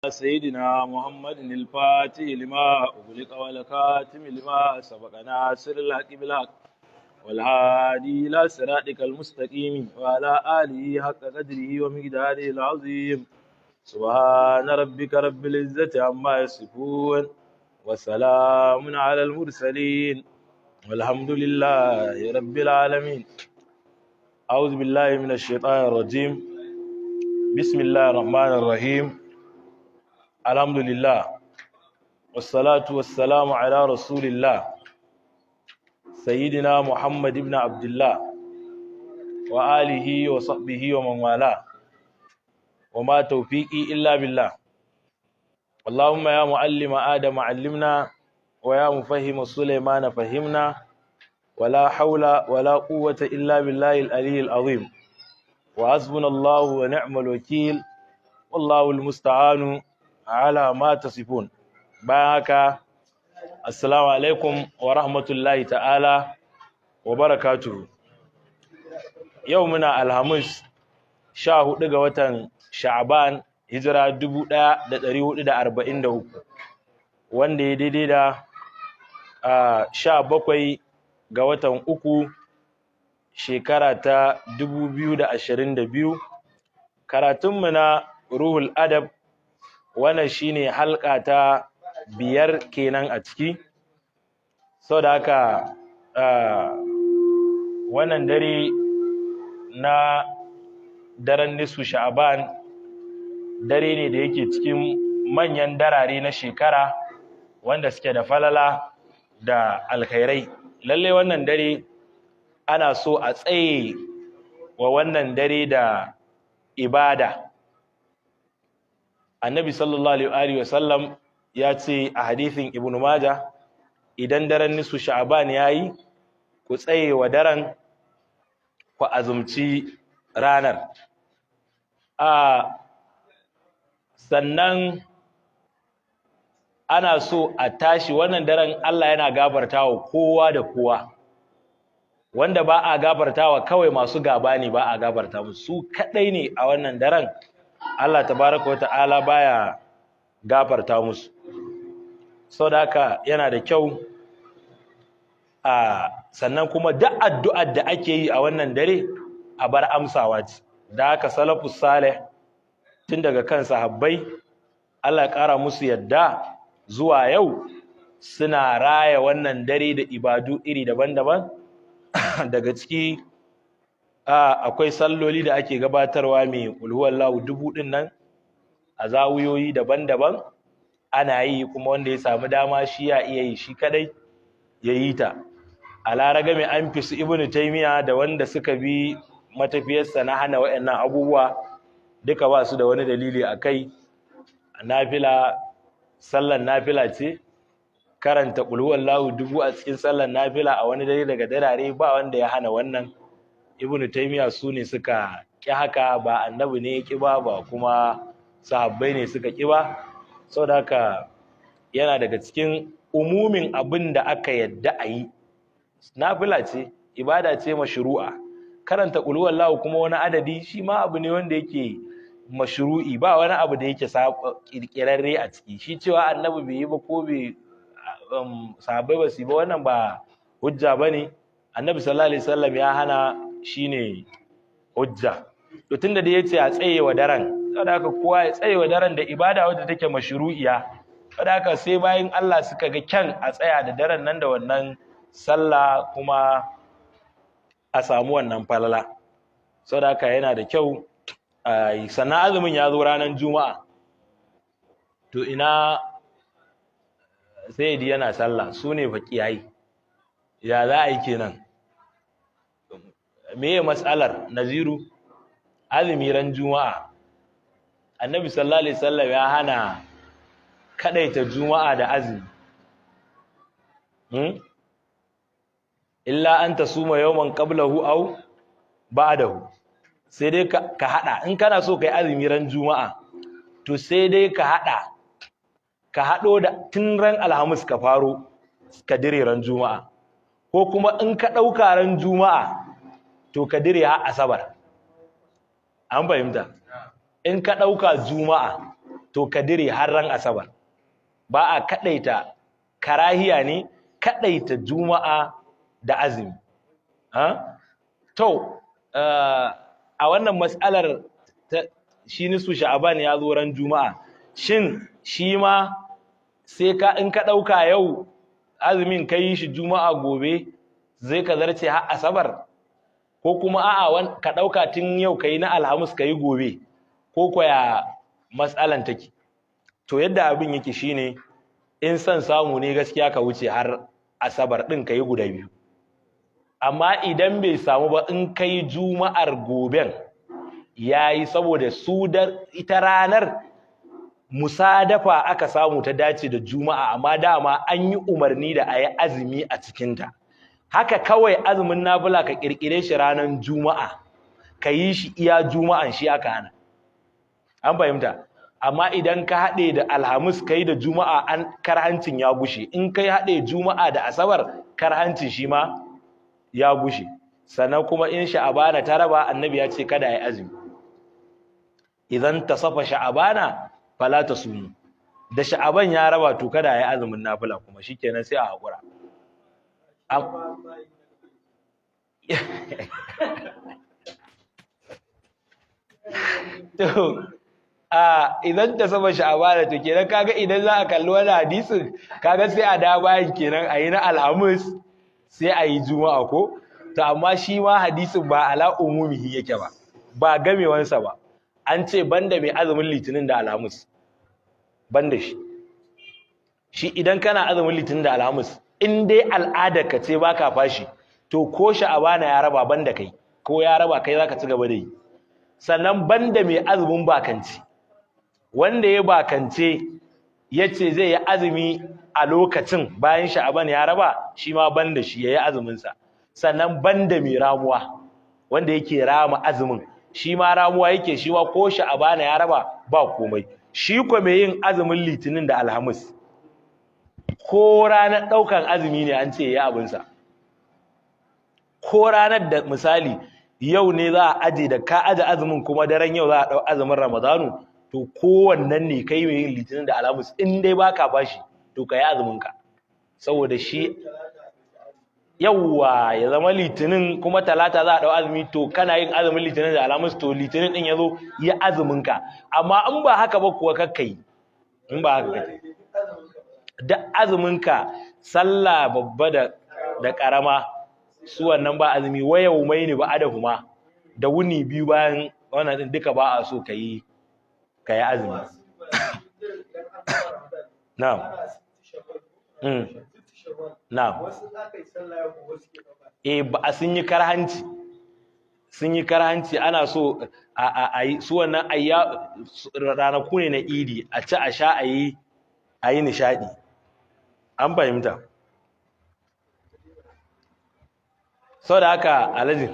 سيدنا محمد الفاتح لما أغلق والخاتم لما سبق، ناصر الحق بالحق، والهادي إلى صراطك المستقيم، وعلى آله حق قدره ومقداره العظيم. سبحان ربك رب العزة عما يصفون، وسلام على المرسلين، والحمد لله رب العالمين. أعوذ بالله من الشيطان الرجيم. بسم الله الرحمن الرحيم. الحمد لله، والصلاة والسلام على رسول الله سيدنا محمد بن عبد الله وآله وصحبه ومن والاه، وما توفيقي إلا بالله. اللهم يا معلم آدم علمنا، ويا مفهم سليمان فهمنا، ولا حول ولا قوة إلا بالله العلي العظيم، وحسبنا الله ونعم الوكيل، والله المستعان على ما تصفون. Bayan haka، assalamu alaikum wa rahmatullahi ta'ala wa barakatuhu. Yau muna Alhamis, 14 ga watan Sha'ban, hijira 1443, wanda ya daidai da 17 ga watan 3, shekara ta 2022. Karatunmu na Ruhul Adab, wannan shine halka ta 5 kenan a ciki. Saboda haka wannan dare na daren nisfu Sha'ban dare ne da yake cikin manyan darare na shekara wanda suke da falala da alkhairai. Lalle wannan dare ana so a tsaye wa wannan dare da ibada. Annabi sallallahu alaihi wasallam ya ce a hadithin Ibnu Majah: "Idan daren nisfu Sha'ban yayi, ku tsaye wa daren, ku azumci ranar." A sannan ana so a tashi wannan daren. Allah yana gafartawa kowa da kowa. Wanda ba a gafartawa kawai masu gaba ne, ba a gafarta musu. Su kadai ne a wannan daren Allah tabaraka wa ta'ala baya gafarta musu. Saboda haka yana da kyau a sannan kuma duk addu'ar da ake yi a wannan dare a bar amsawa ce. Da haka salafus salih, tun daga kan sahabbai, Allah ya ƙara musu yadda, zuwa yau, suna raya wannan dare da ibadu iri daban-daban. Daga ciki akwai salloli da ake gabatarwa mai ulhuwallahu 1000 din nan a zawuyoyi daban-daban ana yi, kuma wanda ya samu dama shi ya iya yi shi kadai ya yi ta. A laragame an fi su Ibnu Taymiya da wanda suka bi matafiyarsa na hana waɗannan abubuwa duka, ba su da wani dalili a kai. Nafila, sallan nafila ce. Karanta qulhuwallahu 1000 a cikin sallan nafila a wani dare daga darare, ba wanda ya hana wannan. Ibnu Taymiya su ne suka ki haka, ba annabi ne ya ki ba, ba kuma sahabbai ne suka ki ba. Saboda haka yana daga cikin umumin abin da aka yadda a yi. Nafila ce, ibada ce mashru'a. Karanta qulhuwallahu kuma wani adadi, shi ma abu ne wanda yake mashru'i, ba wani abu da yake kirkirarre a ciki. Shi cewa annabi bai yi ba ko bai sahabbai ba su yi ba, wannan ba hujja bane. Annabi sallallahu alaihi wasallam ya hana, shine hujja. To tunda da yace a tsaye wa daren, saboda haka kowa ya tsaye wa daren da ibada wadda take mashru'iya. Saboda haka sai bayan Allah suka ga kyan a tsaya da daren nan da wannan sallah, kuma a samu wannan falala. Saboda haka yana da kyau. Sannan azumin ya zo ranar Juma'a. To ina sayyidi yana sallah, su ne faƙiyayi, ya za a yi kenan? Meye matsalar, Naziru? Azumi ran Juma'a, Annabi sallallahu alaihi wasallam ya hana kadaita Juma'a da azumi. Illa an tasuma yawman qablahu aw ba'dahu. Sai dai ka hada, in kana so kai azumi ran Juma'a, to sai dai ka hada, ka hado da tun ran Alhamis ka faro, ka dire ran Juma'a, ko kuma in ka dauka ran Juma'a, to ka dire har Asabar. An fahimta? In ka dauka Juma'a To ka dire har ran Asabar. Ba a kadaita, karahiya ne kadaita Juma'a da azumi. Ha, to a wannan matsalar, shi nisu Sha'aban ya zo ran Juma'a, shin shi ma sai ka in ka ɗauka yau azumin, ka yi shi Juma'a, gobe zai ka zarce har Asabar, ko kuma a'a, ka ɗauka tun yau ka yi na Alhamis, ka yi gobe, ko kwaya matsalan take? To yadda abin yake shine, in son samu ne gaskiya ka wuce har Asabar ɗin, ka yi guda biyu. Amma idan bai samu ba, in kai Juma'ar goben yayi, saboda su da ita ranar musadafa aka samu ta dace da Juma'a, amma dama an yi umarni da a yi azumi a cikinta. Haka kawai azumin nafila ka kirkire shi ranar Juma'a ka yi shi iya Juma'an, shi aka hana. An fahimta? Amma idan ka haɗe da Alhamis kai da Juma'a, an karhancin ya gushe. In kai haɗe Juma'a da Asabar, karhancin shi ma ya gushe. Sannan kuma in Sha'abana ta raba, Annabi ya ce kada a yi azumi. "Idan tasafa Sha'abana fala tasumu." Da Sha'aban ya raba, to kada a yi azumin nafila kuma, shikenan sai a haƙura. To a idan ta saba Sha'abana, to kenan kaga idan za a kalli wani hadisin, kaga sai a da bayan kenan, a yi na Alhamis sai a yi Juma'a, ko? To amma shi ma hadisin ba ala umumihi yake ba, ba gamewansa ba. An ce banda mai azumin Litinin da Alhamis, banda shi. Shi idan kana azumin Litinin da Alhamis, in dai al'adar ka ce baka fashi, to ko Sha'abana ya raba, banda kai. Ko ya raba, kai zaka ci gaba da yi. Sannan banda mai azumin bakance. Wanda ya bakance yace zai yi azumi a lokacin bayan Sha'aban ya raba, shi ma banda shi, yayi azumin sa. Sannan banda mai ramuwa, wanda yake rama azumin, shi ma ramuwa yake, shi ma ko Sha'abana ya raba ba komai. Shi ko mai yin azumin Litinin da Alhamis, ko ranar ɗaukan azumi ne, an ce yayi abin sa. Ko ranar da misali yau ne za a aje, da ka aje azumin kuma daren yau za a ɗau azumin Ramadanu, to kowannen ne kai mai yin Litinin da Alhamis, in dai baka bashi, to ka yi azumin ka. Saboda shi yawwa ya zama Litinin kuma Talata za a ɗau azumi, to kana yin azumin Litinin da Alhamis, to Litinin ɗin ya zo, yi azumin ka. Amma in ba haka ba kuwa, kakkai. In ba haka kake da azumin ka, sallah babba da ƙarama, su wannan ba azumi. Waya umaini ba adahuma, da wuni biyu bayan wannan din, duka ba a so kayi azumi. Na'am. Na'am. Eh, ba a sun yi karhanci, sun yi karhanci. Ana so a yi su wannan ayya ranaku ne na Idi, a ci, a sha, a yi nishadi. An fahimta? Sau da haka, alhaji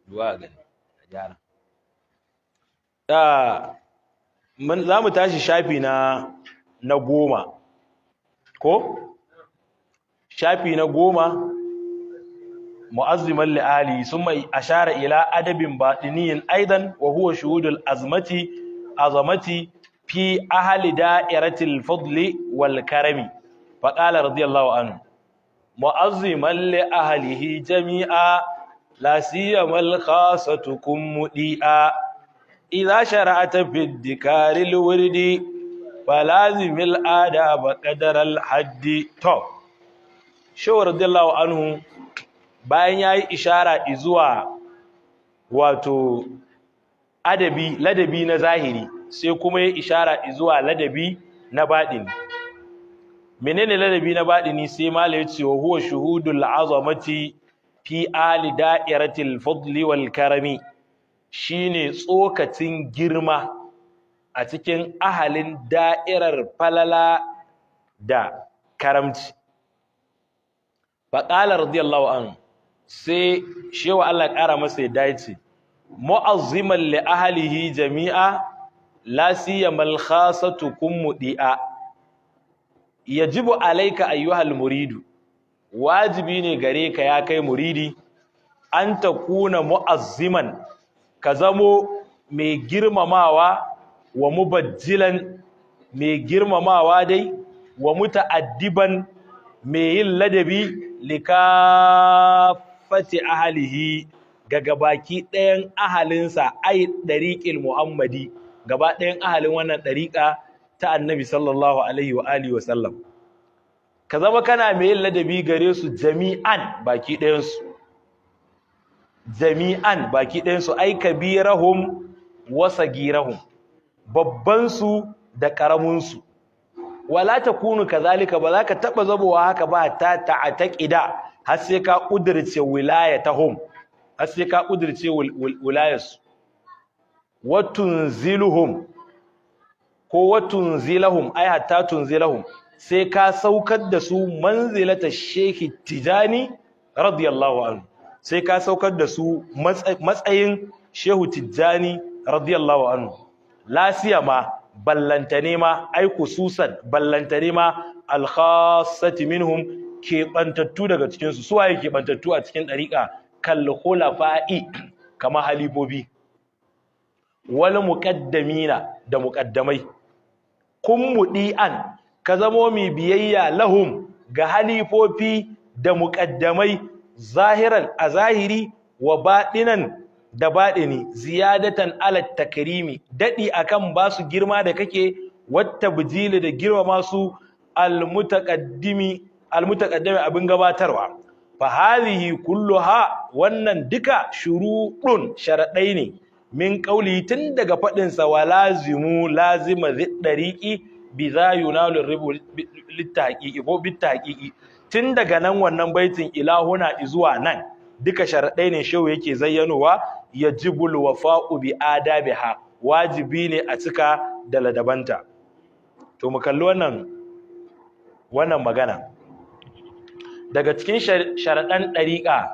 duwa gani a gyara. Za mu tashi shafi na 10, ko shafi na 10. Mu'azziman li'ali summa ashara ila adabin batiniyin aidan, wa huwa shuhudul azmati azamati fi ahli da'iratil fadli wal karami. Faqala radiyallahu anhu: mu'azziman li ahlihi jami'a, la siyamal khasatukum mudi'a, idza shara'ata fi dikaril wirdi falazimil adaba qadaral haddi. To shehu radiyallahu anhu bayan yayi ishara zuwa wato adabi, ladabi na zahiri, sai kuma ya ishara zuwa ladabi na baɗini. Menene ladabi na baɗini? Sai malai ce: wa huwa shuhudul azamati fi ali da'iratil fadli wal karami. Shine tsokacin girma a cikin ahalin da'irar falala da karamci. Faqala radiyallahu anhu, sai shewa Allah ƙara masa ya dace: mu'azziman li ahlihi jami'a, la siyamal khasatukum mudi'a. Yajibu alayka ayyuhal muridu, wajibi ne gare ka ya kai muridi, an takuna mu'azziman, ka zamo mai girmamawa. Wa mubajjilan, mai girmamawa dai, wa muta'addiban, mai yin ladabi, likafati ahlihi, ga gabaki ɗayan ahalinsa, ai ɗariƙil Muhammadi, gaba ɗayan ahalin wannan ɗariƙa ta Annabi sallallahu alaihi wa alihi wa sallam. Ka zama kana mai yin ladabi gare su jami'an, baki ɗayansu, jami'an, baki ɗayansu, ai kabirahum wa sagirahum, babban su da ƙaramin su. Wala takunu kazalika, ba za ka taɓa zabowa haka ba, ta ta'taqida, har sai ka ƙudurce wilayatahum, har sai ka ƙudurce wilayarsu, wa tunziluhum, ko wa tunzilahum, ai hatta tunzilahum, sai ka saukar da su manzilata Shehi Tijani radiyallahu anhu, sai ka saukar da su matsayin Shehu Tijjani radiyallahu anhu. La siyama, ballantane ma, ai khususan, ballantane ma, alkhassati minhum, keɓantattu daga cikinsu. Su waye keɓantattu a cikin ɗariƙa? Kal khulafa'i, kama halifofi, wal muqaddamina, da muqaddamai. Kun mudi'an, ka zamo mai biyayya, lahum, ga halifofi da muqaddamai, zahiran, a zahiri, wa baɗinan, da baɗini, ziyadatan ala takrimi, daɗi akan basu girma da kake, wata bijili, da girmama su, almutaqaddimi, almutaqaddimi, abin gabatarwa. Fa hadhihi kulluha, wannan duka, shuruɗun, sharadai ne, min qauli, tun daga fadin sa, walazimu lazima dariqi bi za yunalu ribu litahqiqi ko bitahqiqi. Tun daga nan wannan baitin, ilahuna, zuwa nan, duka sharadai ne shehu yake zayyanowa. Yajibul wafa'u bi adabiha, wajibi ne a cika da ladabanta. To mu kalli wannan magana. Daga cikin sharaɗan ɗariƙa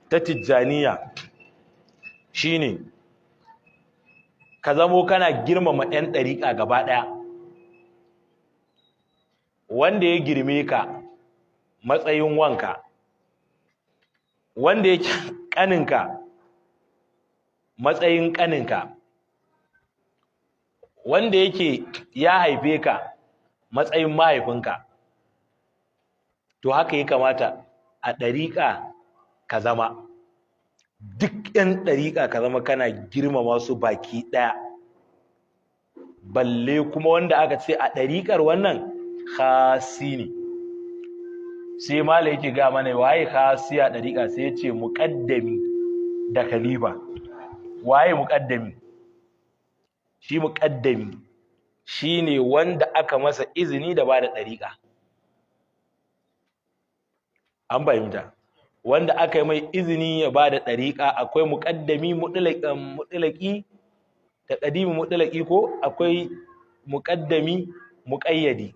ta Tijjaniya shine ka zamo kana girmama 'yan ɗariƙa gaba ɗaya. Wanda ya girme ka matsayin wanka, wanda ya ƙaninka matsayin ƙaninka, wanda yake ya haife ka matsayin mahaifinka. To haka ya kamata a ɗariƙa ka zama. Duk 'yan ɗariƙa ka zama kana girmama su baki ɗaya, balle kuma wanda aka ce a ɗariƙar wannan khasi ne. Sai mala yake ga mana waye khasi a ɗariƙa, sai ya ce muƙaddami da khalifa. Waye muƙaddami? Shi muƙaddami shine wanda aka masa izini da bada ɗariƙa. An fahimta? Wanda aka yi mai izini ya bada ɗariƙa. Akwai muƙaddami mutlaqi, taqdimi mutlaqi, ko akwai muƙaddami muƙayyadi.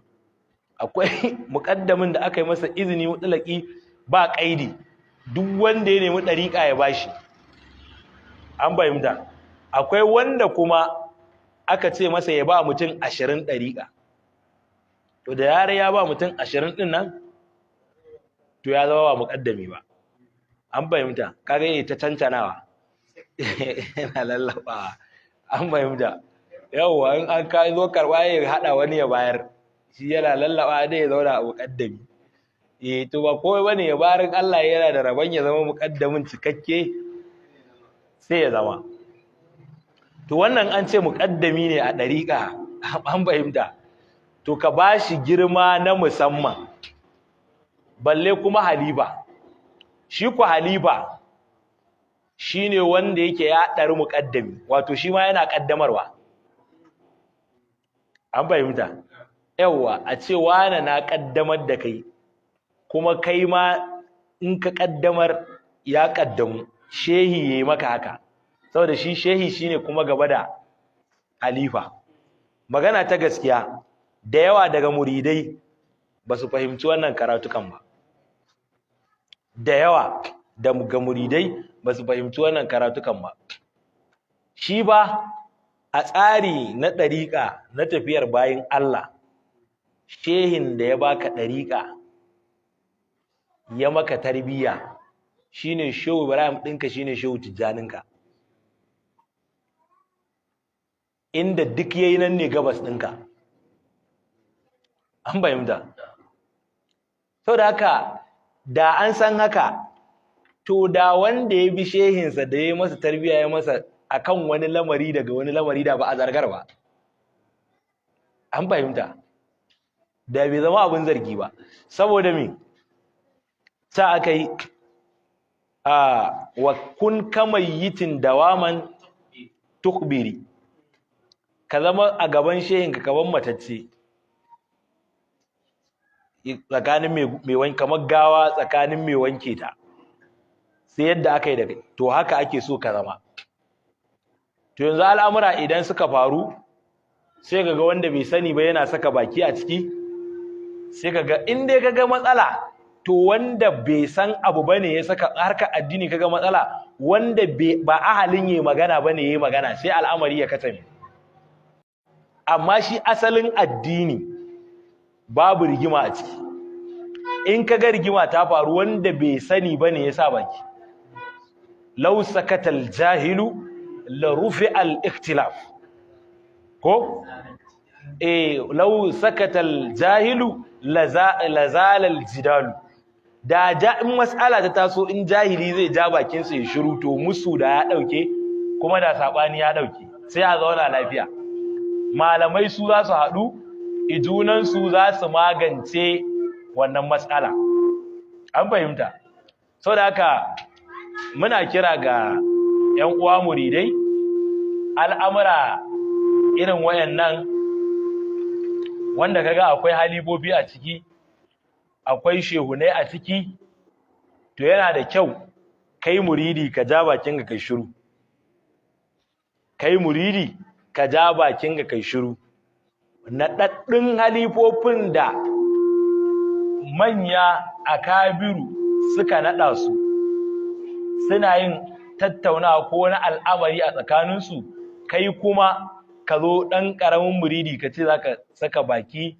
Akwai muƙaddamin da aka yi masa izini mutlaqi, ba ƙaidi, duk wanda ya nemi ɗariƙa ya bashi. An fahimta? Akwai wanda kuma aka ce masa ya ba mutum 20 ɗariƙa. To da yare ya ba mutum 20 ɗin nan, to ya zama ba muƙaddami ba. An fahimta? Kaga yayi ta tantanawa, yana lallaba. An fahimta? Yawwa, in an ka zo karɓa, ya haɗa wani ya bayar, shi yana lallaba dai ya zauna a muƙaddami. Eh, to ba komai bane ya bayar. Allah yana da rabon ya zama muƙaddamin cikakke, sai ya zama. To wannan an ce muƙaddami ne a ɗariƙa. An fahimta? To ka bashi girma na musamman, balle kuma halifa. Shi ku halifa shine wanda yake ya ɗari muƙaddami, wato shi ma yana ƙaddamarwa. An fahimta? Yawwa, a ce wane na ƙaddamar da kai, kuma kai ma in ka ƙaddamar ya ƙaddamu, shehi yayi maka haka, saboda shi shehi shine kuma gaba da halifa. Magana ta gaskiya, da yawa daga muridai ba su fahimci wannan karatukan ba. Da yawa daga muridai ba su fahimci wannan karatukan ba. Shi ba a tsari na ɗariƙa, na tafiyar bayin Allah, shehin da ya baka ɗariƙa, ya maka tarbiyya, shine Shehu Ibrahim ɗinka, shine Shehu Tijjaninka. Inda duk yayi nan ne gabas ɗinka. An fahimta? Saboda haka, da an san haka, to da wanda ya bi shehinsa da ya masa tarbiya, ya masa akan wani lamari daga wani lamari, da ba a zargar ba. An fahimta? Da bai zama abin zargi ba. Saboda me ta aka yi a wa kun kamayyitin dawaman tukbiri, ka zama a gaban shehinka kaman matacce tsakanin mai wanke, kamar gawa tsakanin mai wanke ta, sai yadda aka yi da kai. To haka ake so ka zama. To yanzu al'amura idan suka faru, sai kaga wanda bai sani ba yana saka baki a ciki. Sai kaga in dai kaga matsala, to wanda bai san abu bane ya saka. Harkar addini kaga matsala, wanda ba ahalin yayi magana bane yayi magana, sai al'amari ya katame. Amma shi asalin addini babu rigima a ciki. In kaga rigima ta faru, wanda bai sani bane ya sa baki. Law sakatal jahilu la rufi al ikhtilaf, ko law sakatal jahilu la zala al jidalu. Da ja in mas'ala ta taso, in jahili zai ja bakin sa ya shiru, to musu da ya dauke, kuma da sabani ya dauke, sai a zauna lafiya. Malamai su za su haɗu ijunan su, za su magance wannan mas'ala. An fahimta? Saboda haka muna kira ga 'yan uwa muridai, al'amura irin wayannan wanda kaga akwai halibobi a ciki, akwai shehunai a ciki, to yana da kyau kai muridi ka ja bakin ka kai shiru. Kai muridi ka ja bakin ka kai shiru. Naɗaɗɗun halifofin da manya akabiru suka naɗa su, suna yin tattaunawa ko wani al'amari a tsakaninsu, kai kuma ka zo ɗan ƙaramin muridi ka ce za ka saka baki,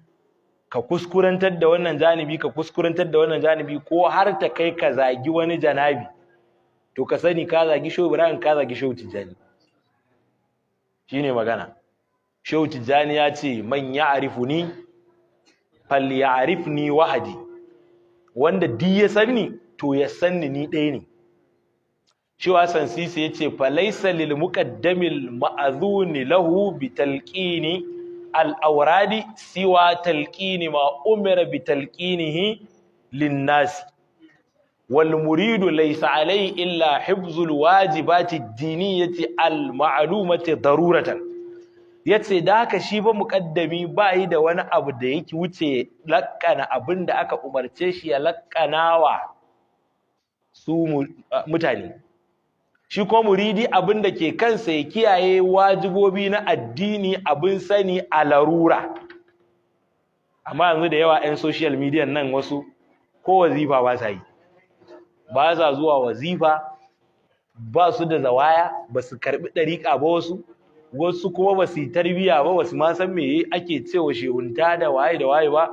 ka kuskurantar da wannan janibi, ka kuskurantar da wannan janibi, ko har ta kai ka zagi wani janabi, to ka sani ka zagi Shehu Ibrahim, ka zagi Shehu Tijjani. Shine magana. Shehu Tijjani ya ce, "Man ya'rifuni falya'rifni wahdi." Wanda duk ya sani, to ya sanni ni ɗaya ne. Cewa Sansisi ya ce, "Falaisa lil muqaddamil ma'azuni lahu bi talqini al awradi siwa talqini ma umira bi talqinihi lin nas, wal muridu laysa alayhi illa hifzul wajibati diniyati al ma'lumati daruratan." Yace da haka shi ba muqaddami ba yi da wani abu da yake wuce lakkana abin da aka umarce shi ya lakkanawa su mutane. Shi ko muridi, abin da ke kansa ya kiyaye wajibobi na addini, abin sani a larura. Amma yanzu da yawa 'yan social media nan, wasu ko wazifa ba sa yi, ba sa zuwa wazifa, ba su da zawaya, ba su karbi ɗariƙa ba wasu, wasu kuma ba su yi tarbiyya ba, ba su ma san me ake cewa shehunta da waye da waye ba.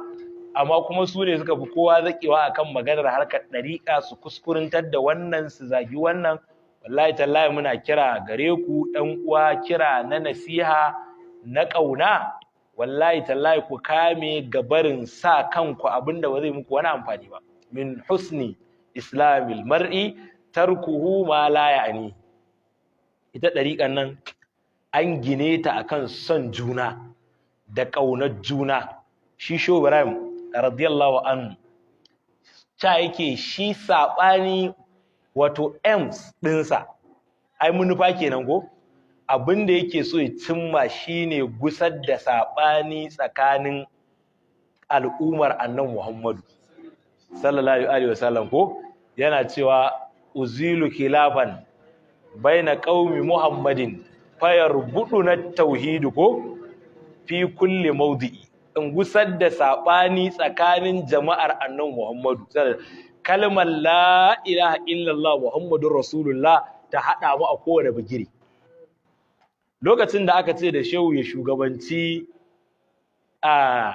Amma kuma su ne suka fi kowa zaƙewa akan maganar harkar ɗariƙa, su kuskurantar da wannan, su zagi wannan. Wallahi tallahi, muna kira gare ku ɗan uwa, kira na nasiha na ƙauna, wallahi tallahi ku kame gabarin sa kanku abinda ba zai muku wani amfani ba. Min husni islamil mar'i tarkuhu ma la ya'ni. Ita ɗariƙan nan an gine ta akan son juna da ƙaunar juna. Shi Shehu Ibrahim radiyallahu anhu cha yake shi saɓani, wato aims ɗinsa, ai manufa kenan ko, abin da yake so ya cimma shine gusar da saɓani tsakanin al'ummar Annabi Muhammadu sallallahu alaihi wasallam. Ko yana cewa, "Uzilu khilafan baina qaumi Muhammadin fayarbuduna tauhid ko fi kulli mawdi'i." In gusar da saɓani tsakanin jama'ar Annabi Muhammadu, kalmar la ilaha illallah Muhammadur Rasulullah ta haɗa mu a kowane bigire. Lokacin da aka ce da Shehu ya shugabanci a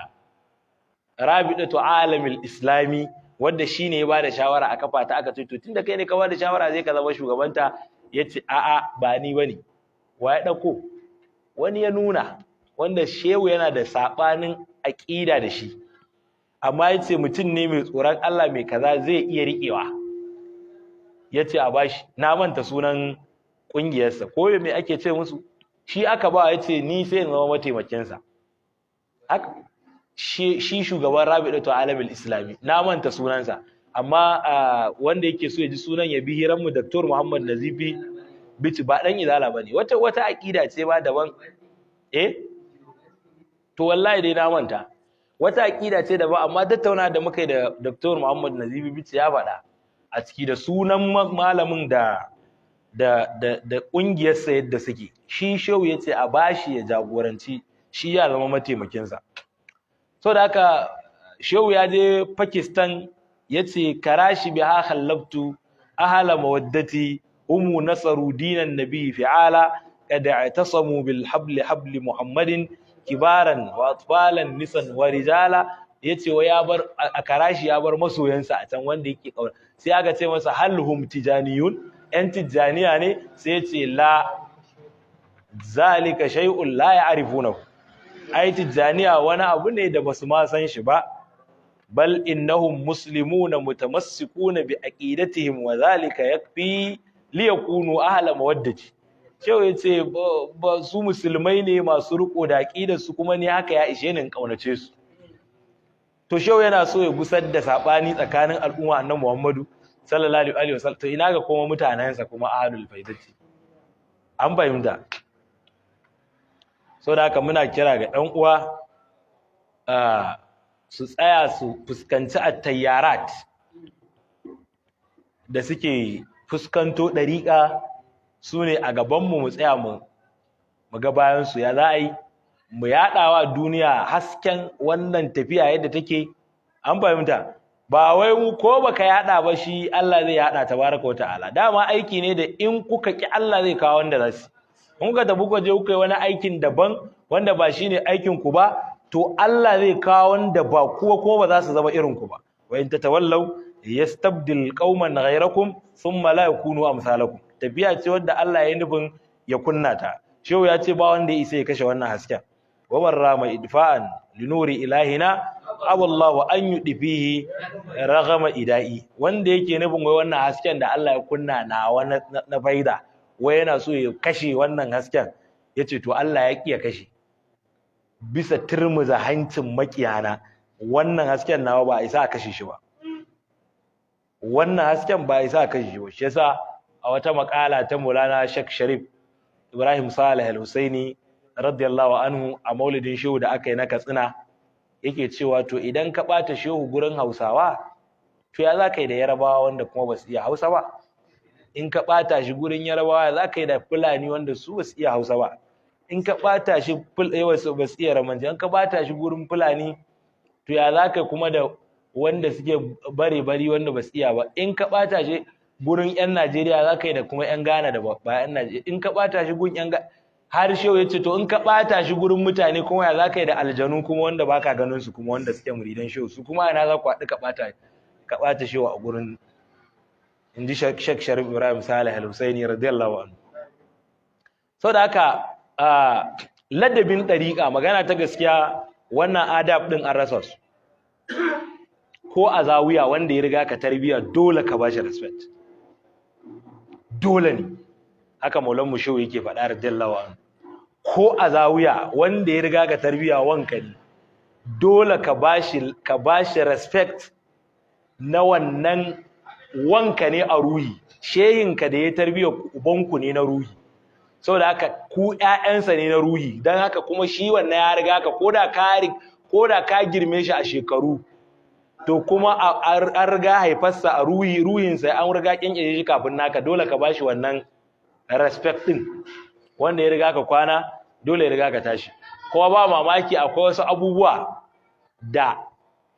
Rabidatu Alamil Islami, wanda shine ya bada shawara a kafa ta, aka ce, "To tunda kai ne ka bada shawara, zai ka zama shugabanta." Yace, "A'a, ba ni bane. Wa ya dauko?" Wani ya nuna wanda shehu yana da sabanin aƙida da shi, amma yace mutum ne mai tsoron Allah, mai kaza, zai iya riƙewa. Yace a bashi. Na manta sunan ƙungiyarsa ko me ake ce musu. Shi aka ba, yace ni sai in zama mataimakinsa. Haka shi shugaban Rabi'atu Alamil Islami, na manta sunansa, amma wanda yake so ya ji sunan ya bi hiranmu, Dr. Muhammad Nazifi Bichi. Ba dan izala bane, wata aqida ce ba daban. Eh, to wallahi dai na manta, wata aqida ce daban, amma tattauna da muka yi da Dr. Muhammad Nazifi Bichi ya faɗa a ciki da sunan malamin da kungiyarsa yadda suke. Shi shehu yace a bashi ya jagoranci, shi ya zama mataimakinsa. So da haka shehu ya je Pakistan, yace karashi biha khallabtu ahla mawaddati umu nasaru dinan nabi fi'ala qad i'tasamu bil habli habli Muhammadin kibaran wa atfalan nisan wa rijala. Yace wa ya bar a karashi, ya bar masoyansa a can wanda yake kaura. Sai aka ce masa, hal hum tijaniyun? Yan tijaniya ne? Sai yace, la, zalika shay'un la ya'rifunahu. Ai tijaniya wani abu ne da basu ma san shi ba. Bal innahum muslimuna mutamassikuna bi aqidatihim wa zalika yakfi liyakunu ahla mawaddati. Shehu yace ba su musulmai ne masu riko da aqidar su, kuma ne haka ya ishe ni in kaunace su. To shehu yana so ya gusar da sabani tsakanin al'umma annabi Muhammadu sallallahu alaihi wasallam. To ina ga kuma mutanensa kuma ahlul faidati? An fahimta? So da haka muna kira ga ɗan uwa su tsaya su fuskanci attayyarat da suke fuskanto ɗariƙa, su ne a gabanmu. Mu tsaya mu ga bayansu, ya za a yi mu yaɗawa duniya hasken wannan tafiya yadda take. An fahimta? Ba wai mu ko baka yaɗa ba, shi Allah zai yaɗa tabaraka wa ta'ala. Dama aiki ne da in kuka ki, Allah zai kawo wanda za su. In kuka tafi kuka je kuka yi wani aikin daban wanda ba shine aikin ku ba, to Allah zai kawo wanda ba kuwa kuma ba za su zama irin ku ba. Wa in tatawallaw yastabdil qauman ghayrakum thumma la yakunu amsalakum. Tafiya ce wanda Allah ya nufin ya kunna ta. Shehu ya ce ba wanda ya isa ya kashe wannan hasken. Wa man rama idfa'an linuri ilahina aballahu an yudfihi ragama ida'i. Wanda yake nufin wai wannan hasken da Allah ya kunna na wani na faida, wai yana so ya kashe wannan hasken, yace to Allah ya ki ya kashe. Bisa turmuza hancin makiyana, wannan hasken nawa ba a isa a kashe shi ba. Wannan hasken ba a isa a kashe shi ba. Shi yasa a wata makala ta Maulana Sheikh Sharif Ibrahim Saleh Al-Husaini radiyallahu anhu a maulidin shehu da aka yi na Katsina, yake cewa to idan ka bata shehu gurin Hausawa, to ya za ka yi da Yarabawa wanda kuma ba su iya Hausa ba? In ka bata shi gurin Yarabawa, ya za ka yi da Fulani wanda su ba su iya Hausa ba? In ka bata shi ba su iya Ramanci. In ka bata shi gurin Fulani, to ya za ka kuma da wanda suke bare bari wanda ba su iya ba? In ka bata shi gurin yan Najeriya, za ka yi da kuma yan Ghana da ba yan Najeriya? In ka bata shi gurin yan har shehu ya ce to in ka bata shi gurin mutane kuma, ya za ka yi da aljanu kuma wanda baka ganin su, kuma wanda suke muridan shehu? Su kuma ina za ku haɗu ka bata shehu a gurin? In ji Sheikh Sharif Ibrahim Saleh Al-Husaini radiyallahu anhu. Saboda haka ladabin ɗariƙa, magana ta gaskiya, wannan adab ɗin an rasa su. Ko a zawiya, wanda ya riga ka tarbiya dole ka bashi respect, dole ne. Haka Maulan mu shehu yake faɗa radiyallahu anhu. Ko a zawiya, wanda ya riga ka tarbiya wanka ne, dole ka bashi respect na wannan wanka ne a ruhi. Shehinka da ya tarbiya ubanku ne na ruhi, saboda haka ku ƴaƴansa ne na ruhi. Don haka kuma shi wannan ya riga ka, koda ka girme shi a shekaru, to kuma an riga haifarsa a ruhi, ruhinsa an riga kyankyashe shi kafin naka. Dole ka bashi wannan respect din. Wanda ya riga ka kwana, dole ya riga ka tashi. Kuma ba mamaki akwai wasu abubuwa da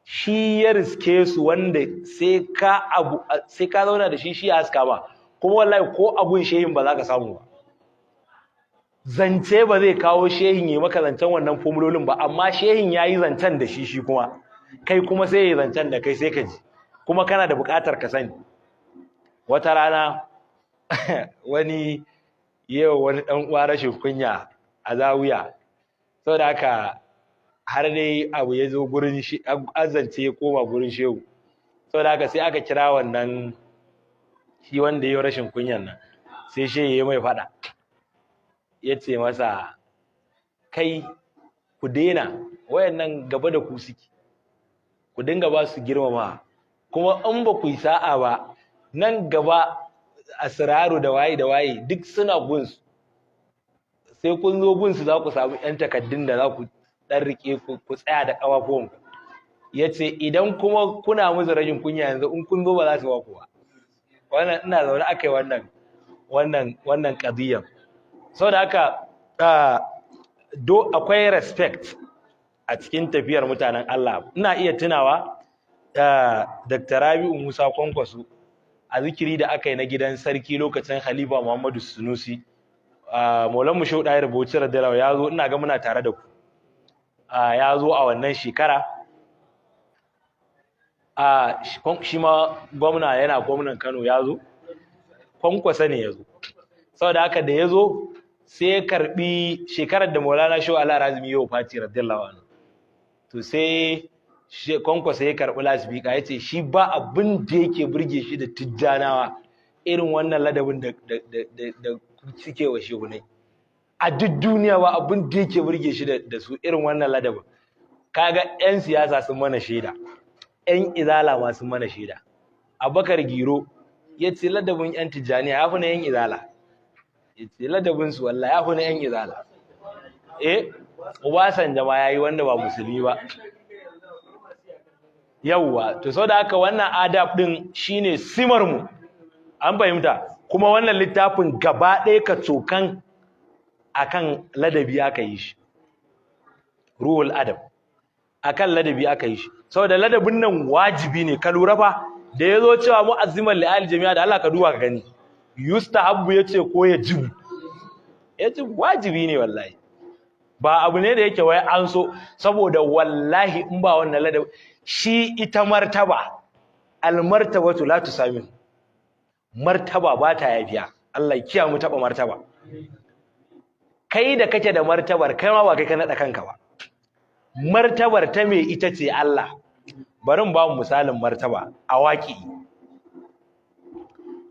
shi ya riske su wanda sai ka zauna da shi, shi ya haska ba. Kuma wallahi ko abun shehin ba za ka samu ba. Zance ba zai kawo shehin yi maka zancen wannan formulolin ba, amma shehin ya yi zancen da shi, shi kuma kai kuma sai ya yi zancen da kai, sai ka ji kuma kana da buƙatar ka sani. Wata rana wani yau wani ɗan uwa rashin kunya. A zawiya. Saboda haka har dai abu ya zo gurin shi, azance ya koma gurin shehu. Saboda haka sai aka kira wannan shi wanda ya yi rashin kunyan nan, sai shehu ya mai faɗa, ya ce masa, "Kai, ku daina wayannan, gaba da ku suke, ku dinga ba su girmama. Kuma in ba ku yi sa'a ba, nan gaba asiraru da waye da waye duk suna gunsu. Sai kun zo gunsu za ku samu yan takaddun da za ku dan rike ku tsaya da ƙafafuwanku." Ya ce, "Idan kuma kuna musu rashin kunya yanzu, in kun zo ba za su ba ku ba." Wannan ina zaune aka yi wannan ƙadiyyar. Saboda haka do akwai respect a cikin tafiyar mutanen Allah. Ina iya tunawa, Dr. Rabi'u Musa Kwankwaso, a zikiri da aka yi na gidan sarki lokacin Khalifa Muhammadu Sunusi, Maulan mu Shehu Dahir Bauchi radiyallahu ya zo, ina ga muna tare da ku, ya zo a wannan shekara. Shi ma gwamna, yana gwamnan Kano, ya zo. Kwankwasa ne ya zo. Saboda haka da ya zo sai ya karbi, shekarar da Maulana Shehu Ala Razumi yau Fati radiyallahu anhu, to sai Kwankwasa ya karbi lasifika, ya ce shi ba abin da yake burge shi da Tijjanawa irin wannan ladabin da suke wa shehunai. A duk duniya ba abin da yake burge shi da su irin wannan ladabin. Kaga 'yan siyasa sun mana shaida, 'yan Izala ma sun mana shaida. Abubakar Giro ya ce ladabin 'yan Tijjaniya ya fi na 'yan Izala. Ya ce ladabin su wallahi ya fi na 'yan Izala. Eh, Obasanjo ma yayi, wanda ba musulmi ba. Yawwa, to saboda haka wannan adab din shine simar mu, an fahimta? Kuma wannan littafin gaba ɗaya ka cokan akan ladabi aka yi shi. Ruhul Adab akan ladabi aka yi shi, saboda ladabin nan wajibi ne. Ka lura fa, da yazo cewa mu'azziman li jami'a, da Allah ka duba ka gani, yustahabbu yace ko yajibu? Yace wajibi ne. Wallahi ba abu ne da yake wai an so, saboda wallahi in ba wannan ladabi, shi ita martaba, almartabatu la tusamin, martaba ba ta yafiya. Allah ya kiyaye mu taba martaba. Kai da kake da martabar, kai ma ba kai ka nada kanka ba. Martabar ta me ita ce Allah. Bari mu ba mu misalin martaba a waƙi.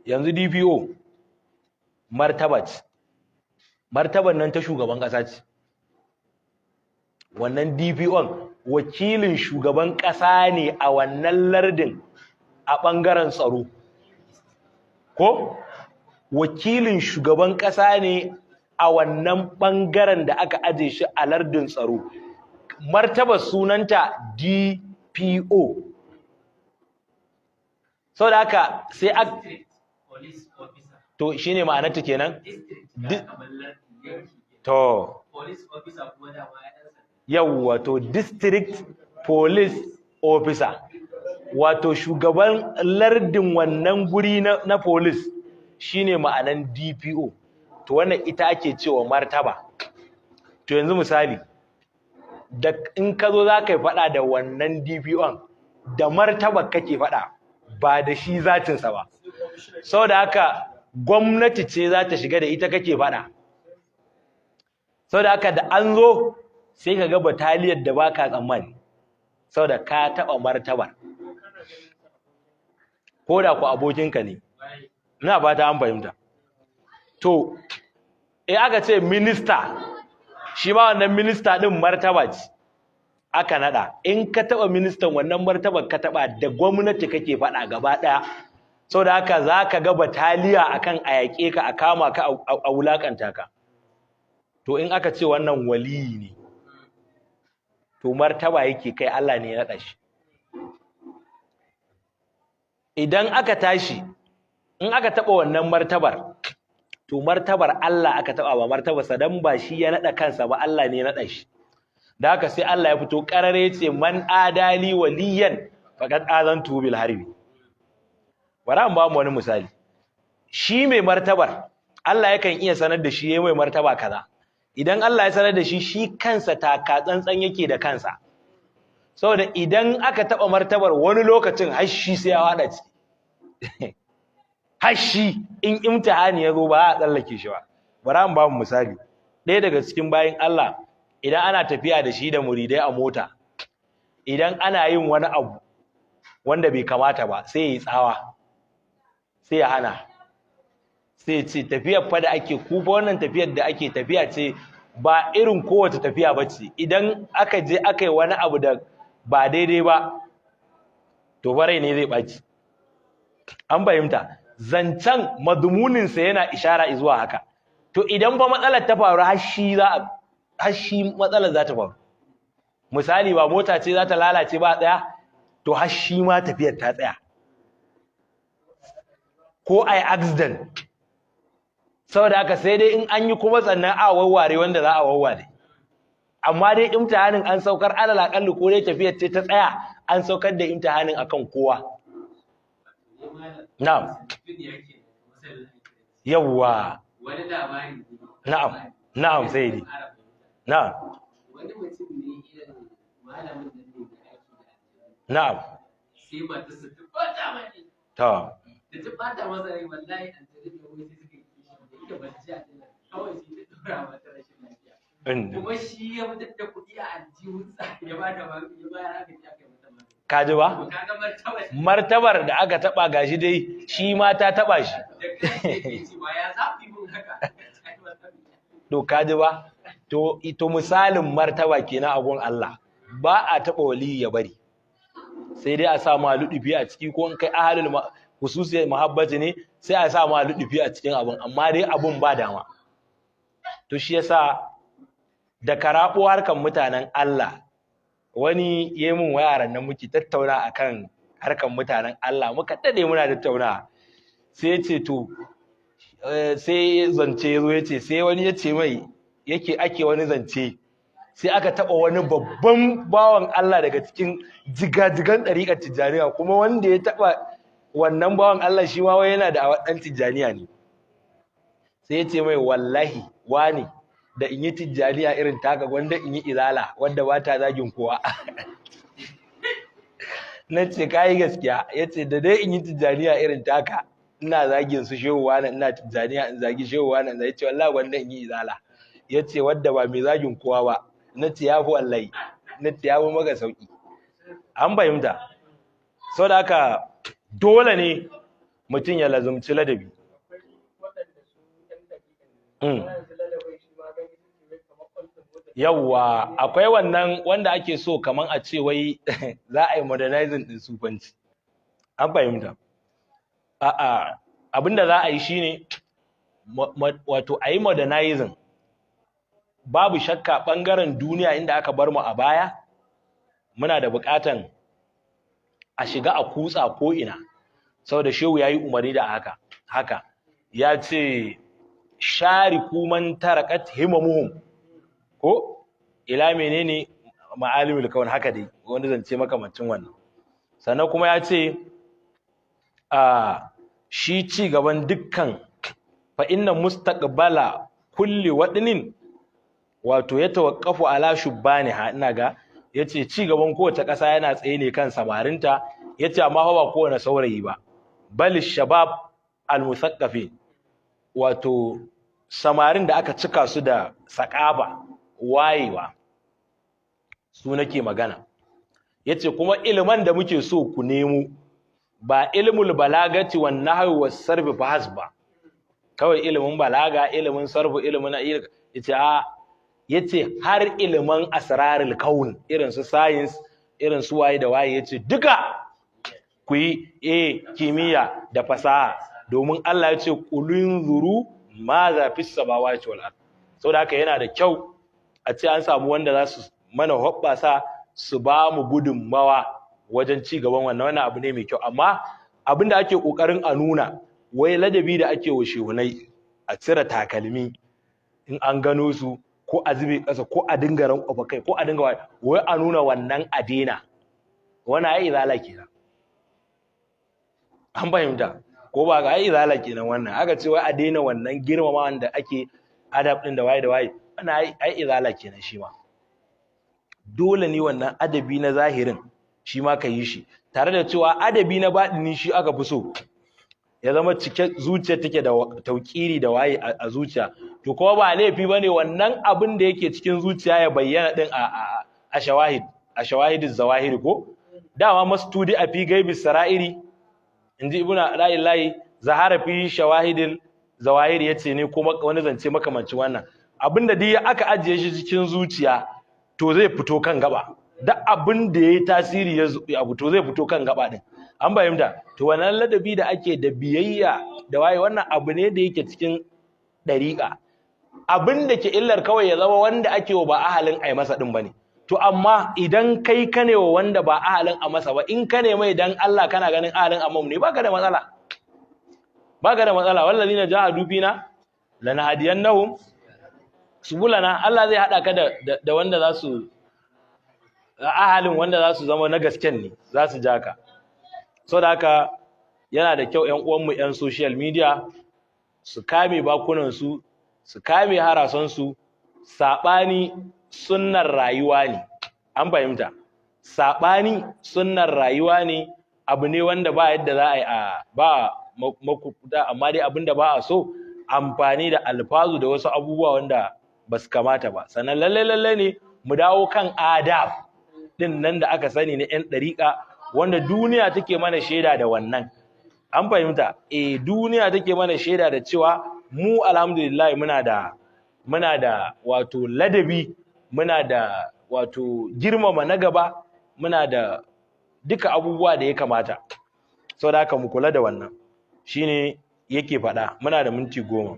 Yanzu DPO martaba ce, martaban nan ta shugaban ƙasa ce. Wannan DPO wakilin shugaban ƙasa ne a wannan lardin a ɓangaren tsaro, ko wakilin shugaban ƙasa ne a wannan ɓangaren da aka aje shi a lardin tsaro. Martaba sunanta DPO. Saboda haka sai a to shine ma'anarta kenan. To yawwa, to district police officer, wato shugaban lardin wannan guri na police, shine ma'anan DPO. To wannan ita ake cewa martaba. To yanzu misali, da in ka zo za ka yi faɗa da wannan DPO, da martaba kake faɗa, ba da shi zatinsa ba. Saboda haka gwamnati ce za ta shiga, da ita kake faɗa. Saboda haka da an zo sai ka ga bataliyar da baka tsammani, saboda ka taɓa martabar, ko da ku abokinka ne. Ina fata an fahimta. To eh, aka ce minista, shi ma wannan minista din martaba ce aka nada. In ka taba ministan, wannan martabar ka taba, da gwamnati kake faɗa gaba ɗaya. Saboda haka zaka ga bataliya akan a yaƙe ka, a kama ka, a wulakanta ka. To in aka ce wannan waliyi ne, to martaba yake kai, Allah ne ya naɗa shi. Idan aka tashi, in aka taɓa wannan martabar, to martabar Allah aka taɓa, ba martabarsa, dan ba shi ya naɗa kansa ba, Allah ne ya naɗa shi. Da haka sai Allah ya fito ƙarare ya ce, "Man adali waliyan faqad azantu bil harbi." Bari an ba mu wani misali. Shi mai martabar, Allah yakan iya sanar da shi yayi mai martaba kaza. Idan Allah ya sanar da shi, shi kansa taka tsantsan yake da kansa, saboda idan aka taba martabar, wani lokacin har shi sai ya wada ciki. Har shi in imtihani ya zo ba a tsallake shi ba. Bari an ba mu misali. Ɗaya daga cikin bayin Allah, idan ana tafiya da shi da muridai a mota, idan ana yin wani abu wanda bai kamata ba, sai ya yi tsawa, sai ya hana, sai ya ce tafiyar fa da ake ku fa, wannan tafiyar da ake, tafiya ce ba irin kowace tafiya ba ce. Idan aka je aka yi wani abu da ba daidai ba, to fa rai ne zai ɓaci. An fahimta? Zancen madumuninsa yana ishara zuwa haka. To idan fa matsalar ta faru, har shi matsalar za ta faru. Misali, ba mota ce za ta lalace ba tsaya, to har shi ma tafiyar ta tsaya, ko ai accident. Saboda haka sai dai in an yi kuma sannan a wawware wanda za a wawware. Amma dai imtihanin an saukar, alal aƙalli ko dai tafiyar ce ta tsaya, an saukar da imtihanin akan kowa. Na'am, yawwa. Wani labari ne. Na'am, sai dai na'am. Wani mutum ne, irin malamin nan ne da aiki da aljanu. Sai matarsa ta bata mai, da ta bata masa rai, wallahi aljanu ne wai sai suka yi kishi da ita, ba su ji aljanna kawai, sai ta dora mata rashin lafiya. Kuma shi ya fitar da kuɗi a aljihunsa ya ba da magani, ya bayar, aka je aka yi mata magani. Ka ji ba? To kaga martaba. Martabar da aka taba, gashi dai shi ma ta taba shi. Da kai yake cewa, ya za ku yi mun haka? Ai, ba za mu yi. To ka ji ba? To misalin martaba kenan a gun Allah. Ba a taba wali ya bari, sai dai a sa ma ludufi a ciki, ko in kai ahalul hususiyar muhabbati ne, sai a sa ma ludufi a cikin abun, amma dai abun ba dama. To shi yasa da karabo harkan mutanen Allah, wani yayi mun waya nan, muke tattauna akan harkan mutanen Allah, muka dade muna tattauna, sai ya ce to sai zance ya zo, ya ce sai wani ya ce mai yake ake wani zance, sai aka taɓa wani babban bawan Allah daga cikin jigajigan ɗariƙar Tijjaniya, kuma wanda ya taɓa wannan bawan Allah shi ma wai yana da ɗan Tijjaniya ne. Sai ya ce mai, wallahi wani, da in yi Tijjaniya irin taka, gwanda in yi Izala wadda ba ta zagin kowa. Na ce ka yi gaskiya. Ya ce da dai in yi Tijjaniya irin taka, ina zagin su shehu wani, ina Tijjaniya in zagi shehu wani, in zagi, ce wallahi gwanda in yi Izala, ya ce, wadda ba mai zagin kowa ba. Na ce ya fi, wallahi na ce ya fi maka sauki. An fahimta? Sau da haka dole ne mutum ya lazumci ladabi. Yawwa, akwai wannan wanda ake so kaman a ce wai za a yi modernizing din sufanci. An fahimta? A'a, abinda za a yi shine wato a yi modernizing. Babu shakka bangaren duniya inda aka bar mu a baya, muna da buƙatan a shiga a kutsa ko ina, saboda shehu yayi umarni da haka. Haka ya ce, shariku man tarakat himamuhum ko ila menene ma'alimul kaun, haka dai wanda zance makamancin wannan. Sannan kuma ya ce a shi ci gaban dukkan fa inna mustaqbala kulli wadnin wato ya tawaqqafu ala shubbaniha. Ina ga yace ci gaban kowace ƙasa yana tsaye ne kan samarinta. Yace amma fa ba kowane saurayi ba, bal shabab almusaqqafin, wato samarin da aka cika su da saƙaba, wayewa, su nake magana. Yace kuma iliman da muke so ku nemo ba ilmul balagati wan nahwi was sarfi fa hasba, kawai ilimin balaga, ilimin sarfu, ilimin, yace a yace har ilimin asrarul kaun, irin su science, irin su waye da waye, yace duka ku yi kimiyya da fasaha, domin Allah ya ce qulun zuru ma za fis samawati wal ard. Saboda haka yana da kyau a ce an samu wanda za su mana hoɓɓasa, su ba mu gudunmawa wajen ci gaban wannan. Wannan abu ne mai kyau, amma abin da ake ƙoƙarin a nuna, wai ladabi da ake wa shehunai, a cire takalmi in an gano su, ko a zube ƙasa, ko a dinga rankwafa kai, ko a dinga wai a nuna wannan a daina wannan, ai Izala kenan. An fahimta ko ba ga? Ai Izala kenan wannan. Aka ce wai a daina wannan girmama wanda ake adab din da waye da waye, wannan ai Izala kenan. Shi ma dole ne wannan adabi na zahirin shi ma ka yi shi, tare da cewa adabi na baɗini shi aka fi so. Ya zama cike zuciya take da tauƙiri da waye a zuciya. To kuma ba laifi bane wannan abin da yake cikin zuciya ya bayyana din a shawahid, a shawahidiz zawahiri ko? Dama mastudi a fi gaibi sara'iri, inji Ibnu Ara'illahi, zahara fi shawahidil zawahiri, yace ne kuma wani zance makamancin wannan. Abinda duk aka ajiye shi cikin zuciya to zai fito kan gaba. Duk abin da yayi tasiri ya abu to zai fito kan gaba din. An fahimta? To wannan ladabi da ake da biyayya da waye, wannan abu ne da yake cikin dariƙa. Abin da ke illar kawai ya zama wanda ake wa ba ahalin ai masa din bane. To amma idan kai ka ne wa wanda ba ahalin a masa ba, in ka ne mai dan Allah kana ganin ahalin amam ne, baka da matsala. Baka da matsala. Wallazina jahadu fina lanahdiyannahum subulana. Allah zai hada ka da wanda za su ahalin, wanda za su zama na gasken ne, za su ja ka. Saboda haka yana da kyau ƴan uwanmu ƴan social media su kame bakunan su, su kame harasan su. Sabani sunnar rayuwa ne. An fahimta? Sabani sunnar rayuwa ne, abu ne wanda ba yadda za a yi a ba makuta, amma dai abinda ba a so amfani da alfazu da wasu abubuwa wanda ba su kamata ba. Sannan lalle lalle ne mu dawo kan adab din nan da aka sani na 'yan ɗariƙa, wanda duniya take mana shaida da wannan. An fahimta? Eh, duniya take mana shaida da cewa mu alhamdulillah muna da wato ladabi, muna da wato girmama na gaba, muna da duka abubuwa da ya kamata. Saboda haka mu kula da wannan. Shine yake faɗa. Muna da minti 10.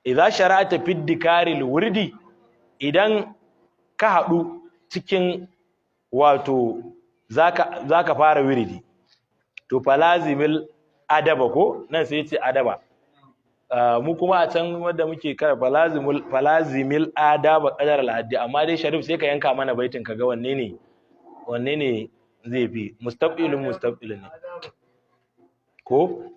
Idza shara'ata fi dikaril wurdi, idan ka haɗu cikin wato zaka fara wiridi, to falazimil adaba, ko nan sai yace adaba. Mu kuma a can wanda muke kara falazimul falazimil adaba qadar al haddi. Amma dai Sharif, sai ka yanka mana baitin kaga wanne ne zai fi mustaqilun mustaqilun ne ko?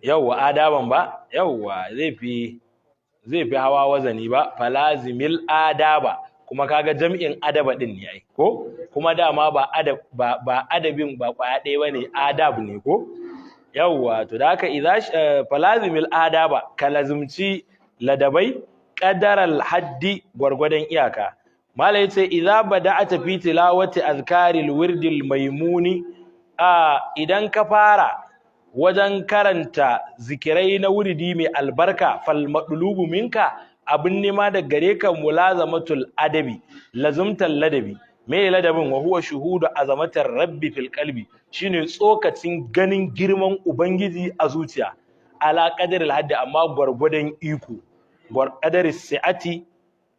Yawwa, adaban ba, yawwa, zai fi hawa wazani ba. Falazimil adaba, kuma kaga jam'in adaba din ne ai, ko? Kuma dama ba adab ba, ba adabin ba kwaya ɗaya bane, adab ne ko? Yawwa, to da haka idza falazimil adaba, ka lazimci ladabai, qadaral haddi, gwargwadon iyaka. Mala yace idza bada'ata fi tilawati azkaril wirdil maimuni, a idan ka fara wajen karanta zikirai na wuridi mai albarka, fal madlubu minka, abin nema da gare ka, mulazamatul adabi, lazumtal ladabi. Me ladabin? Wa huwa shuhudu azamatar rabbi fil qalbi, shine tsokacin ganin girman ubangiji a zuciya, ala qadaril haddi, amma gwargwadon iko, qadari si'ati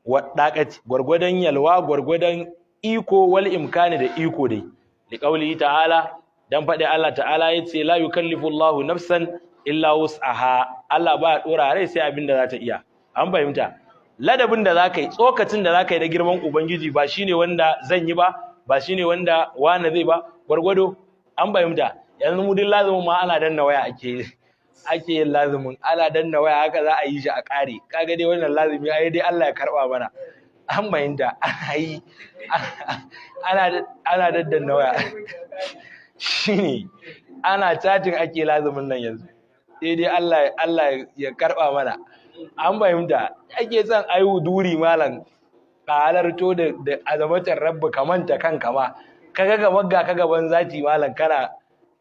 wa daqati, gwargwadon yalwa, gwargwadon iko, wal imkani, da iko dai. Li qawli ta'ala, dan faɗi Allah ta'ala yace la yukallifu Allahu nafsan illa wus'aha, Allah ba ya dora rai sai abin da za ta iya. An fahimta? Ladabin da zaka yi, tsokacin da zaka yi na girman ubangiji, ba shine wanda zan yi ba, ba shine wanda wani zai ba, gwargwado. An fahimta? Yanzu mu duk lazumin ma ana danna waya ake yin lazumin, ana danna waya, haka za a yi shi a ƙare. Kaga dai wannan lazumi ai dai Allah ya karba mana. An fahimta? Ana yi ana daddanna waya, shine ana chatting ake lazumin nan yanzu, sai dai Allah ya karba mana. An fahimta? Ake son ayu duri malam, ka halarto da azamatar rabbi, ka manta kanka ma, kaga gaban ga ka gaban zati malam, kana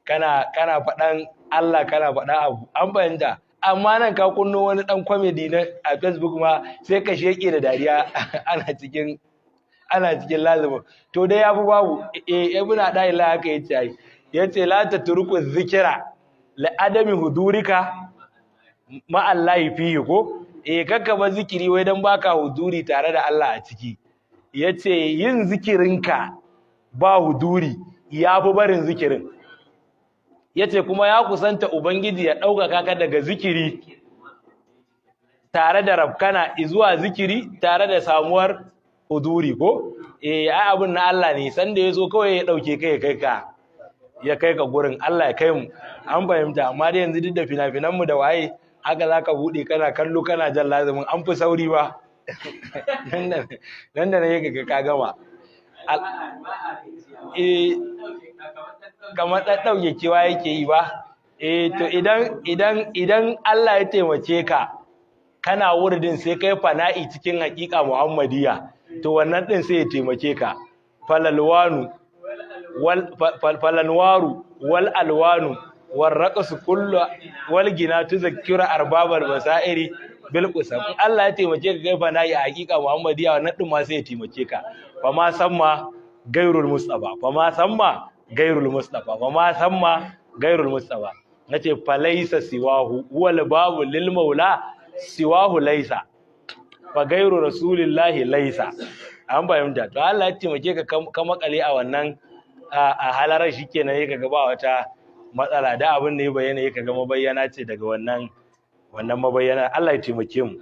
kana kana faɗan Allah, kana faɗa abu. An fahimta? Amma nan ka kunno wani dan comedy na a Facebook ma, sai ka sheke da dariya ana cikin lazumin. To dai yafi babu. Eh, ibnu adaila haka yace ai, yace la tatruku dhikra la adami hudurika ma Allah fihi, ko? Eh, kakka ba zikiri wai dan baka huduri tare da Allah a ciki. Yace yin zikirinka ba huduri yafi barin zikirin. Yace kuma ya kusanta ubangiji ya ɗaukaka ka daga zikiri tare da rafkana zuwa zikiri tare da samuwar huduri, ko? Eh, ai abun na Allah ne, sanda yazo kawai ya dauke kai, ya kai ka gurin Allah ya kai mu. An fahimta? Amma dai yanzu duk da fina-finan mu da waye, haka zaka bude kana kallo kana jan lazumin, an fi sauri ba. Nan da nan yake ka gama. Eh, kamar ɗan ɗauke kewa yake yi ba. Eh, to idan Allah ya taimake ka kana wurdin sai kai fana'i cikin haƙiƙa Muhammadiyya, to wannan din sai ya taimake ka. Falalwanu wal falanwaru wal alwanu war raqsu kullu wal gina tuzakkira arbabal basairi bil qusam. In Allah ya taimake ka kai fana'i a haƙiƙa Muhammadiyya, wannan din ma sai ya taimake ka. Fa ma samma gairul mustafa, fa ma samma gairul mustafa, fa ma samma gairul mustafa. Nace falaisa siwahu wal babu lil maula siwahu laisa fa gairu rasulillahi laisa. An fahimta? To Allah ya taimake ka ka makale a wannan a halarar, shikenan yake ga ba wata matsala. Da abin da ya bayyana yake ga mabayyana ce daga wannan mabayyana. Allah ya taimake mu.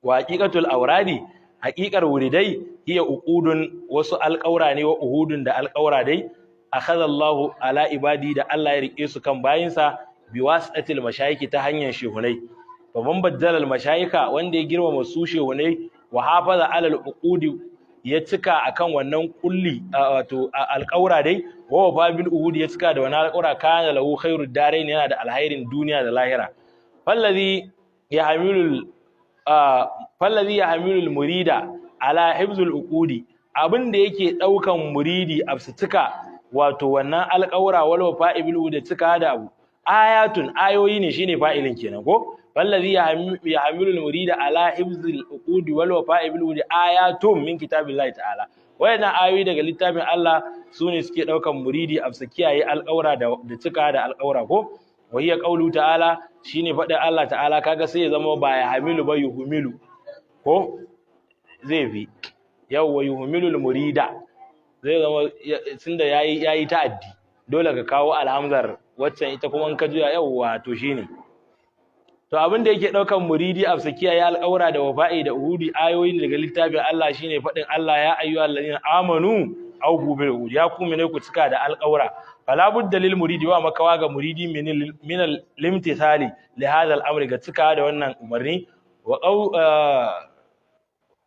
Wa haqiqatul awradi, haqiqar wuridai, hiya uqudun, wasu alƙaura ne, wa uhudun, da alƙaura dai, akhadha Allahu ala ibadi, da Allah ya rike su kan bayinsa, biwasitatil mashayiki, ta hanyar shehunai. Fa man baddala al mashayika, wanda ya girmama su shehunai, wa hafaza ala al uqudi, ya cika akan wannan kulli, wato alƙaura dai, wa wafa bil uhudi, ya cika da wannan alƙaura, kana lahu khairud darain, yana da alhairin duniya da lahira. Fallazi yahmilul murida ala hifzul uqudi, abin da yake daukan muridi a su cika wato wannan alƙawura, wal wafa'i bil da cika da abu, ayatun, ayoyi ne, shine fa'ilin kenan ko. Wallazi yahmilul murida ala hifzil uqudi wal wafa'i bil uhudi ayatun min kitabillahi ta'ala. Wayannan ayoyi daga littafin Allah sune suke daukan muridi a su kiyaye alƙawura da cika da alƙawura ko. Wa hiya qawlu ta'ala, shine faɗin Allah ta'ala. Kaga sai ya zama ba ya hamilu ba, yuhmilu ko zai fi yawwa, yuhmilul murida zai zama, tunda yayi ta'addi, dole ka kawo alhamzar waccan ita kuma in ka juya, yawwa, to shine. To abin da yake daukan muridi a sakiya ya alƙawara da wafa'i da uhudi, ayoyin daga littafin Allah, shine faɗin Allah: ya ayyuhal ladina amanu awfu bil uhud, ya ku mene ku cika da alƙawara. Fala budda lil muridi, wa makawa ga muridi, min al limtithali li hadha al amri, ga cika da wannan umarni.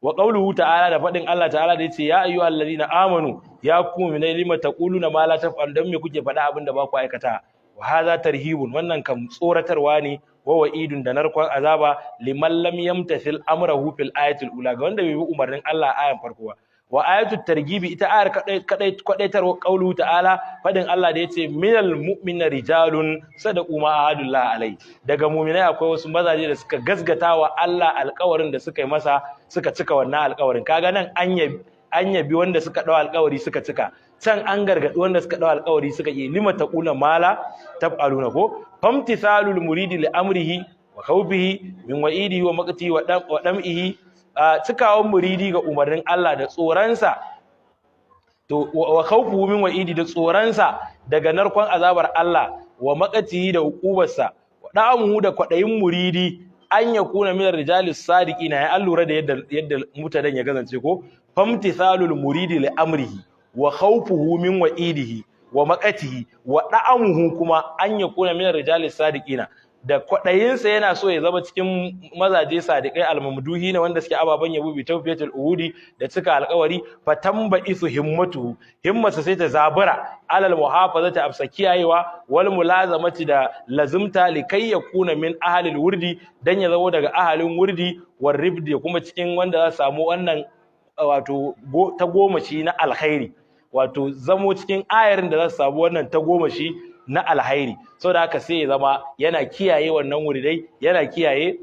Wa qawluhu ta'ala, da fadin Allah ta'ala da yace: ya ayyuhal ladina amanu, ya ku mu'minai, lima taquluna ma la taf'alun, dan me kuke faɗa abin da ba ku aikata? Wa hadha tarhibun, wannan kam tsoratarwa ne, wa wa'idun, da narkon azaba, liman lam yamtathil amrahu fil ayatil ula, ga wanda bai bi umarnin Allah a ayan farko ba. Wa ayatul targibi, ita ayar kadai kwadaitarwa, qawluhu ta'ala, fadin Allah da yace: minal mu'minina rijalun sadaqu ma ahadullah alai, daga mu'minai akwai wasu mazaje da suka gasgata wa Allah alƙawarin da suka yi masa, suka cika wannan alƙawarin. Kaga nan an yabi wanda suka dau alƙawari suka cika, can an gargadi wanda suka dau alƙawari suka yi. Lima taqula mala taf'aluna ko. Famtithalul muridi li amrihi wa khawfihi min wa'idihi wa maqtihi wa dam'ihi, cikawan muridi ga umarnin Allah da tsoransa, to wa khawfuhu min wa'idi, da tsoransa daga narkon azabar Allah, wa maqatihi, da hukubarsa, wa da'amuhu, da kwadayin muridi, an yakuna min rijalis sadiqina. Ya allura da yadda mutanen ya kasance ko. Famtithalul muridi li amrihi wa khawfuhu min wa'idihi wa maqatihi wa da'amuhu, kuma an yakuna min rijalis sadiqina, da kwaɗayinsa yana so ya zama cikin mazaje sadiƙai, almamduhi ne, wanda suke ababen yabo, bi tawfiyatul uhudi, da cika alƙawari. Fatamba isu himmatu, himmarsa sai ta zabura, alal muhafazati, afsa kiyayewa, wal mulazamati, da lazimta, likai yakuna min ahlil wurdi, dan ya zama daga ahalin wurdi, war ribdi, kuma cikin wanda za su samu wannan wato ta gomashi na alkhairi, wato zamo cikin ayarin da za su samu wannan ta gomashi na alhairi. Saboda haka sai ya zama yana kiyaye wannan wuridai, yana kiyaye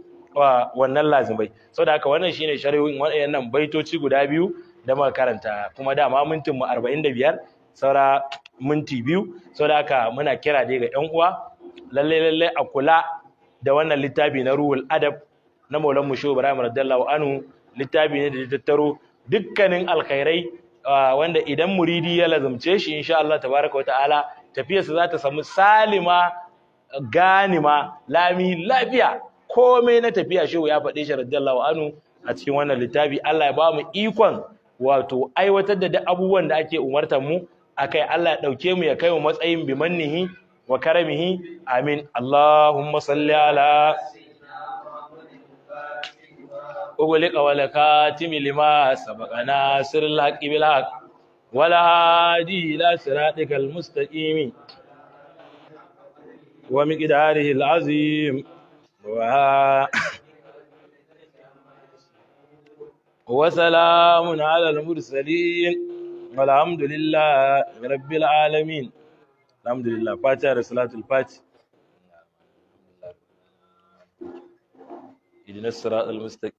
wannan lazimai. Saboda haka wannan shine sharhin waɗannan baitoci guda biyu da muka karanta. Kuma dama mintin mu 45, saura minti 2. Saboda haka muna kira dai ga ƴan uwa, lalle lalle a kula da wannan littafi na Ruhul Adab na Maulan mu Shehu Ibrahim radiyallahu anhu. Littafi ne da ya tattaro dukkanin alkhairai, wanda idan muridi ya lazumce shi, insha Allah tabaraka wa ta'ala, tafiyarsa za ta samu salima ganima, lami lafiya. Komai na tafiya shehu ya faɗe shi radiyallahu anhu a cikin wannan littafi. Allah ya ba mu ikon wato aiwatar da duk abubuwan da ake umartar mu akai. Allah ya ɗauke mu ya kai mu matsayin bimannihi wa karamihi, amin. Allahumma salli ala أغلق والخاتم لما سبق ناصر الحق بالحق والهادي إلى صراطك المستقيم ومقداره العظيم وسلام على المرسلين والحمد لله رب العالمين. الحمد لله. فاتحة صلاة الفاتح. اهدنا الصراط المستقيم.